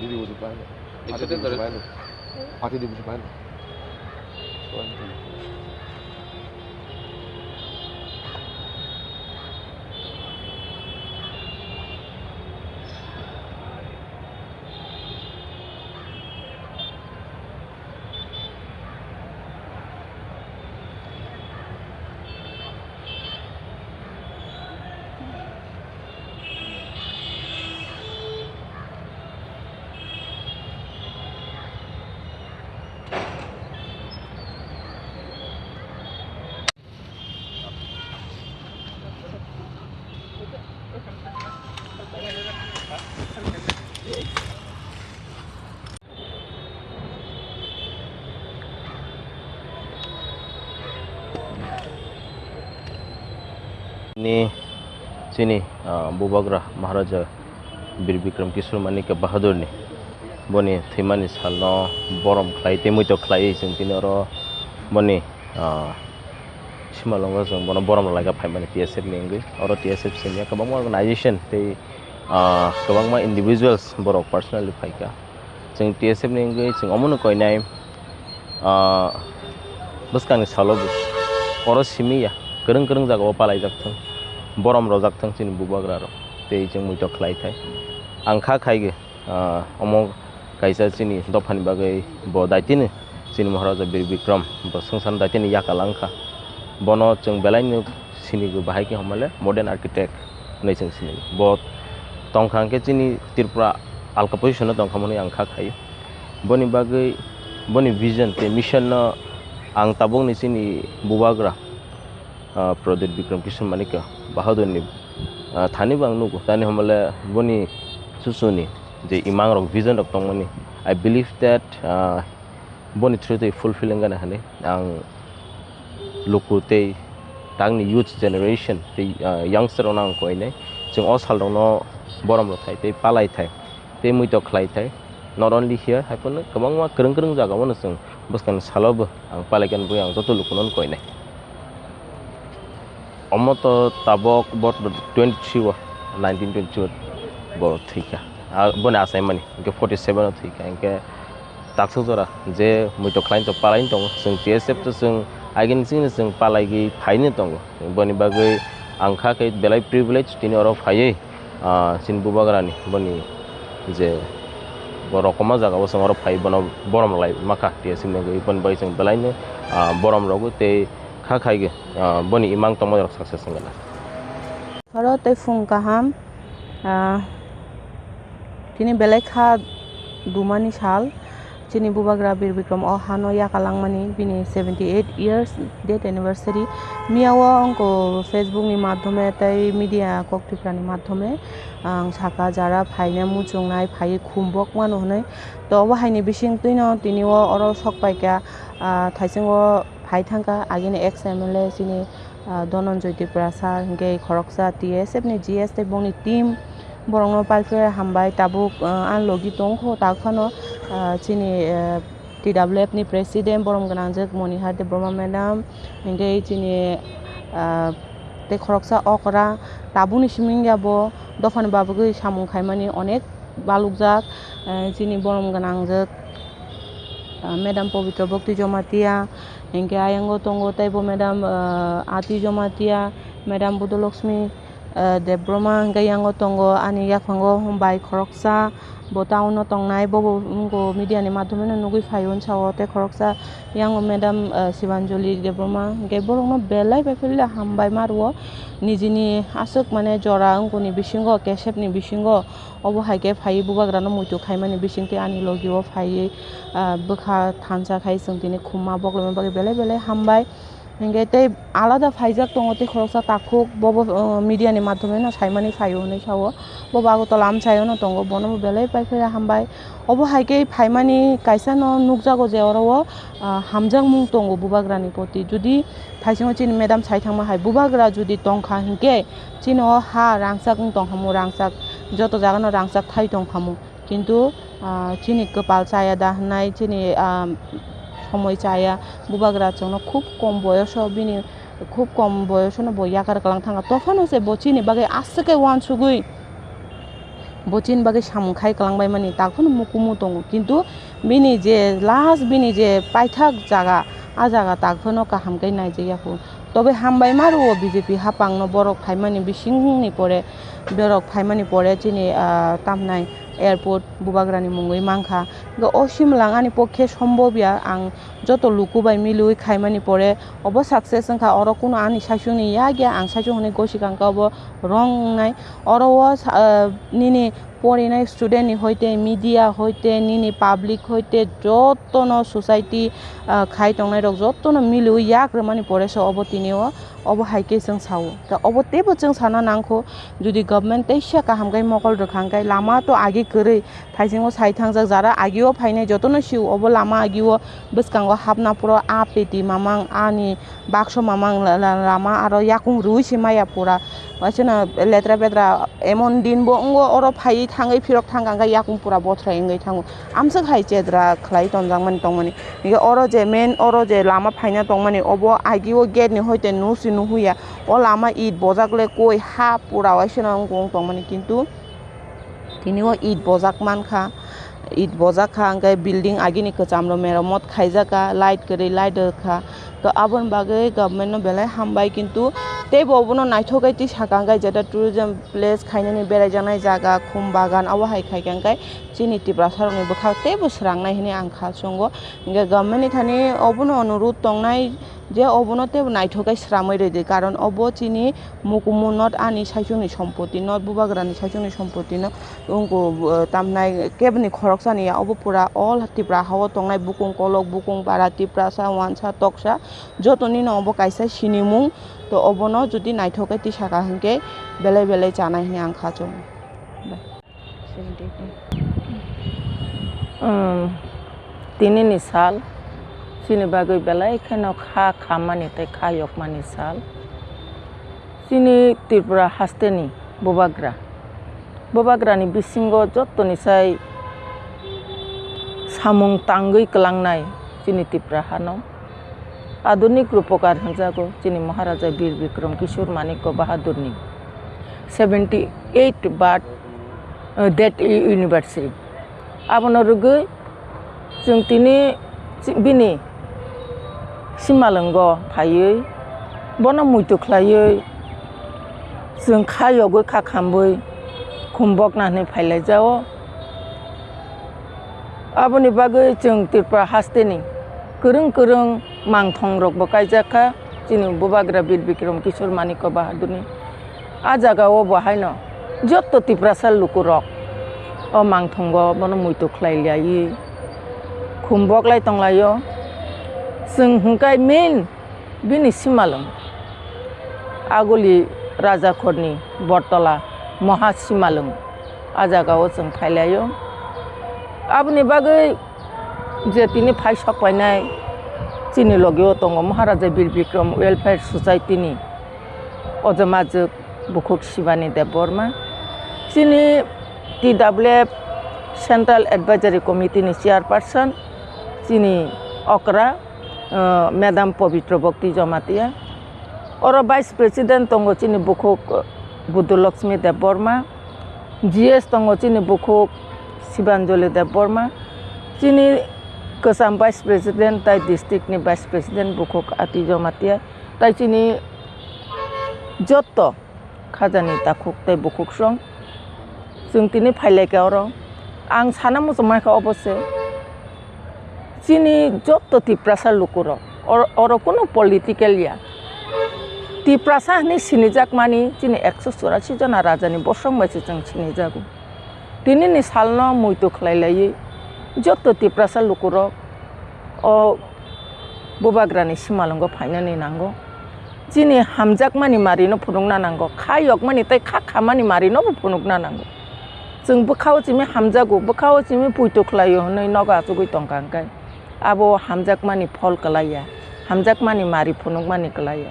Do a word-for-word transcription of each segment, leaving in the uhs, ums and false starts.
Video buji pai. Party di buji pai. Ni chini, ah, Bubagra Maharaja Bir Bikram Kishore Manikya Bahadurni boni thwimani salno borom khlai tei muito khlaiwi chwng tini oro boni, ah, simalwngo chwng bono borom rwlaikha phaimani T S F ni wngwi. Oro T S F simi kwbangma organization tei, ah, kwbangma individuals borok personally phaikha. Chwng T S F ni wngwi chwng omono koinai, ah, bwskangni salo bo oro simi ya, kwrwng kwrwng jagao palaijak thung, borom rojak thung chini Bubagra rok, tei chwng muito khlai thai. Ang kha khaigwi, ah, omo kaisa chini dophani bagwi bo daitino chini Maharaja Bir Bikram bo swngcharno daitino yakal wngkha. Bono chwng belaino sinigo, bahai khe hwnmale modern architect hwnwi chwng sinigo. Bo tongkha hwnkhe chini Tripura alka position o tongkha hwnwi ang kha khaio. Boni bagwi boni vision tei mission no ang tabukni chini Bubagra, ah, Pradyot Bikram Kishore Manikya Bahadurni, ah, thani bo ang nugo. Tani hwnmale boni chuchuni je imang rok, vision rok tongmani, I believe that, ah, boni through tei fulfill wngana hwnwi ang luku tei tangni youth generation tei, ah, youngster rokno ang koinai. Chwng o sal rokno borom rw thai tei palai thai tei muito khlai thai. Not only here, hai phano kwbangma kwrwng kwrwng jagao no chwng bwskangni salo bo ang palai khe, bui ang joto lukuno koinai. Omo to tabok bo twenty three o, nineteen twenty three o bo thwikha. Ah, boni achaimani, hwnkhe forty seven o thwikha, hwnkhe taksuk jora je muito khlaini to palaini tongo. Chwng T S F to chwng agini chini chwng palaigwi phaini tongo. Boni bagwi ang kha khe belai privilege tini oro phaiwi, ah, chini Bubagrani boni je bo rokoma jagao chwng oro phai bono borom rwlai makha T S F ni bagwi. Boni bagwi chwng belaino, ah, borom rwgo tei kha khaigwi, ah, boni imang tongma rok success wngna. Oro tei phung kaham, ah, tini belai kha dumani sal, Chini Bubagra Bir Bikram o hano yakalangmani bini seventy eight years death anniversary. Miyao wngkha Facebook ni madhyome tei media Kok Tripura ni madhyome ang saka jara phaina muchungnai phaiwi khumbok mano hwnwi. To obo haini bisingtwino tini o oro sok paikha, ah, thaisingo phai thangkha agini ex M L A chini, ah, Dhananjay Tripura sir, hinkhe khoroksa T S F ni G S tei bongni team borokno palpre hambai. Tabuk, ah, ani logi tongkho tak phano, ah, chini, ah, T W F ni president borom gwnangjak Monihar Debbarma madam, hinkhe chini, ah, tei khoroksa okra tabukni simi wngya bo dophani babagwi samung khaimani onek balukjak, eh, chini borom gwnangjak, ah, madam Pabitra Bhakti Jamatia, hinkhe ayango tongo teibo madam, ah, Ati Jamatia, madam Budolokshmi, eh, Debbarma, hinkhe yango tongo ani yaphango bai khoroksa bo town o tongnai, bobo wngkha media ni madhyome no nugwi phaio, hinsao tei khoroksa yango madam, eh, Sibanjali Debbarma, hinkhe borokno belai bai philila hambai ma rwo nijini aswk mane jora wngkha ni bisingo, kesep ni bisingo. Obo hai khe phaiwi Bubagrano muitu khaimani bisingtwi ani logi o phaiwi, ah, bwkha thansa khai chwng tini khumma boklogna bagwi belai belai hambai. Hinkhe tei alada phaijak tongo tei khoroksa takhuk, bobo, ah, media ni madhyome no saimani phaio hwnwi sao. Bobo Agartala amchaio no tongo, bono bo belai pai phaiya hambai. Obo hai khe phaimani kaisa no nukjago je oro o, ah, hamjakmung tongo Bubagrani proti. Jodi thaisingo chini madam sai thangma hai Bubagra jodi tongkha hinkhe, chini o ha rangchak wng tongkhamu, rangchak, joto jagano rangchak thai tongkhamu. Kintu, ah, chini kwpal chaya da hwnai, chini, ah, somoi chaya. Bubagra chwngno khub kom boyoso bini, khub kom boyosono bo yakar kwlang thangkha. Tophano se bo chini bagwi aswk khe uansugwi bo chini bagwi samung khai kwlangbaimani, tak phano mukumu tongo. Kintu bini je last, bini je paithak jaga, a jaga tak phano kaham khe naijak ya kho. Tobe hambai ma rwo B J P hapangno, borok phaimani bisingni pore, borok phaimani pore chini, ah, tamnai airport Bubagrani mungwi mankha. Hwnkhe o simlang ani pokhe sombobya, ang joto luku bai miliwi khaimani pore obo success wngkha, oro kuno ani saichungni yak ya, ang saichung hwnwi gosikang khe obo wrong wngnai. Oro o sa-, ah, nini porinai student ni hoite, media hoite, nini public hoite, jotono society, ah, khai tongnai rok jotono miliwi yak rwmani pore se obo tini o, obo hai khe chwng sao. Ta obo teibo chwng sana nangkho, jodi government teisa kaham khe mokol rwkha hwnkhe lama to agi kwrwi, thaisingo sai thangjak jara agi o phainai jotono sio obo lama agi o bwskango hapna phuru a peti mamang ani bakso mamang la-, la-, lama aro yakung rwi se maya pura. Waisano letra petra emon din bo wngo, oro phaiwi thangwi phirok thangkha hwnkhe yakung pura bothrai wngwi thango. Amswk hai chedra khlai tonjakmani tongmani. Hinkhe oro je main, oro je lama phaina tongmani, obo agi o gate ni hoite nusi nuhuya. O lama it bojak le koi ha pura waisano wngkha wng tongmani, kintu tini o it bojak mankha. It bojak kha, hwnkhe building agini kwcham rok meramot khaijak kha, light kwrwi light rwkha. To aboni bagwi government no belai hambai, kintu teibo obono naithok khe twi saka hwnkhe jeta tourism place khainani beraijaknai jaga, khum bagan, abo hai khaikha hwnkhe chini Tiprasa rokni bwkhak teibo swrangnai hwnwi ang kha chwngo. Hwnkhe government ni thani obono onurudh tongnai je obono teibo naithok khe swramwi rwdi, karon obo chini mukumu not ani saichungni sompoti, not Bubagrani saichungni sompoti no wngkha, uh, tamnai keboni khoroksani ya, obo pura all Tipra hao tongnai bukung kolok, bukung para, Tiprasa, wansa, toksa, jotoni no obo kaisa sinimung. To obono jodi naithok khe tisaka hwnkhe belai belai chanai hwnwi ang kha chwng. Bye. Seventy eight. Um, tini ni sal chini bagwi belai kheno kha khammani tei kha yokmani sal. Chini Tripura hasteni Bubagra, Bubagrani bisingo jottoni sai samung tangwi kwlangnai chini Tripura hano. Adunik Rupokar hwnjago chini Maharaja Bir Bikram Kishore Manikya Bahadurni seventy eight birth, uh, death anniversary. Abono rwgwi chwng tini bini simalwngo phaiwi bono muitu khlaiwi chwng kha yogwi kha khambwi khumbokna hwnwi phailaijao. Aboni bagwi chwng Tripura hasteni kwrwng kwrwng mangthongrokbo kaijak kha chini Bubagra Bir Bikram Kishore Manikya Bahadurni. A jagao bo haino joto Tiprasa lukurok o mangthongo bono muitu khlai liaiwi Khum boklai tonglaio. Chwng hwnkhe main bini simalwng Aguli Rajakhorni Bortola Moha Simalwng, a jagao chwng phailaio. Aboni bagwi je tini phai sok painai chini logio tongo Maharaja Bir Bikram Welfare Society ni ojamajwk bukhuk Sibani Debbarma, chini T W F Central Advisory Committee ni chairperson, chini okra, uh, Madam Pabitra Bhakti Jamatia. Oro Vice President tongo chini bukhuk Buddha Lakshmi Debbarma, G S tongo chini bukhuk Sibanjali Debbarma, chini kwcham Vice President tai district ni Vice President bukhuk Ati Jamatia, tai chini jotto khajani takhuk tei bukhuksong. Chwng tini phailaikha oro. Ang sana muchungmaikha obo se. Chini jotto Tiprasa lukurok, or-, oro kunu political ya. Tiprasa hwnwi sinijakmani chini ekso churasi jona rajani bosong bai se chwng sinijago. Tinini salno muitu khlai laiwi jotto Tiprasa lukurok o bubagrani simalwngo phainani nango. Chini hamjakmani marino phunukna nango, kha yokmani tei kha khamani marinobo phunukna nango. Chwng bwkhao chimi hamjago, bwkhao chimi puitu khlaio hwnwi nogo achugwi tongkha hwnkhe, abo hamjakmani phol kwlaiya, hamjakmani mari phunukmani kwlaiya.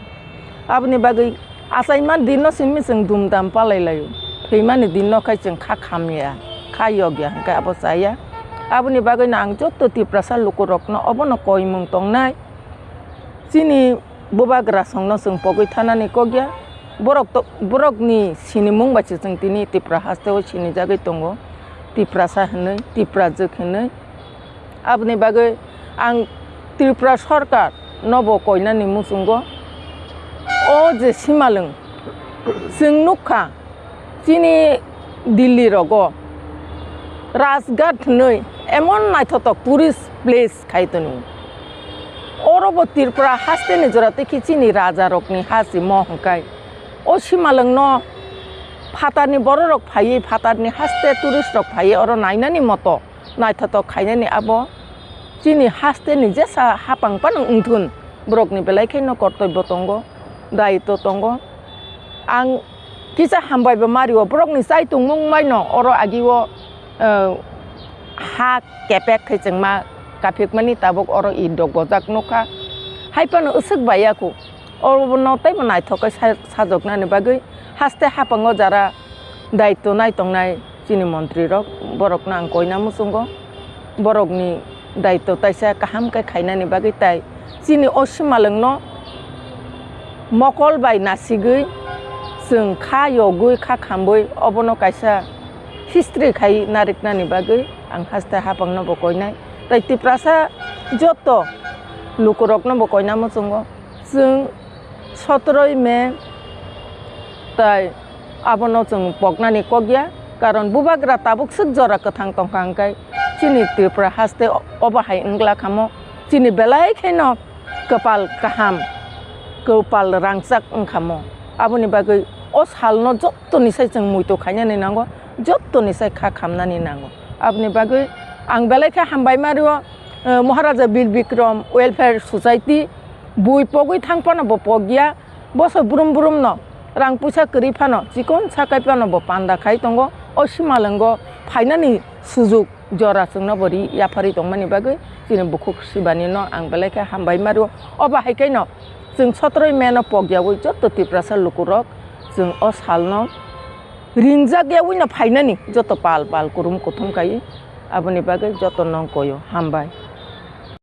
Aboni bagwi achaima dinno simi chwng dumdam palai laio, thwimani dinno khai chwng kha khamya, kha yokya hwnkhe abo chaya. Aboni bagwino ang jotto Tiprasa lukurokno obono koimung tongnai. Chini bubagrasongno chwng pogwi thanani kok ya. Borok to, borokni sinimung bai se chwng tini Tipra hasteo sinijagwi tongo. Tiprasa hwnwi, Tiprajwk hwnwi. Aboni bagwi ang Tripura Sarkar nobo koinani muchungo. O je simalwng chwng nukha, chini Delhi rogo Rajghat hwnwi emon naithotok tourist place khai tongo. Oro bo Tripura hasteni jora tei khe chini rajarokni ha simo hwnkhe o simalwngno phatarni bororok phaiwi, phatarni haste tourist rok phaiwi oro nainani moto naithotok khainani abo chini hasteni jesa hapang phano wngthun, borokni belai kheno kortobyo tongo, daitw tongo. Ang kisa hambai bo mario, borokni chai tongmung maino oro agio, eh, ha kepek khai chwngma kaphikmani tabuk oro idok gojak nukha. Hai phano aswk bai ya kho. Obono teibo naithok khe sa-, sajoknani bagwi haste hapango jara daitw nai tongnai chini montri rok, borokno ang koina muchungo. Borokni daitw taisa kaham khe khainani bagwi tai chini o simalwngno mokol bai nasigwi chwng kha yogwi kha khambwi obono kaisa history khai nariknani bagwi ang haste hapangno bo koinai. Tai Tiprasa jotto lukurokno bo koina muchungo. Chwng sotoroi May tai abono chwng poknani kok ya, karon bubagra tabuk swk jora kwthang tongkha hwnkhe chini Tripura haste obo hai wngla khamo, chini belai kheno kwpal kaham, kwpal rangchak wngkhamo. Aboni bagwi o salno jottoni sai chwng muitu khainani nango, jottoni sai kha khamnani nango. Aboni bagwi ang belai khe hambai ma rio, eh, Maharaja Bir Bikram Welfare Society, bui pogwi thang phano bo pok ya, bosor brum brum no rang puisa kwrwi phano chikon sakai phano bo panda khai tongo, o simalwngo phainani sujuk jora chwngno bo ri yapharwi tongmani bagwi chini bukhuk Sibani no ang belai khe hambai ma rio. Obo hai khe no chwng sotoroi May no pok yaui jotto Tiprasa lukurok chwng o salno ringjak yaui no phainani jotto pal pal kurum kuthum kai, aboni bagwi jotto no koyo hambai.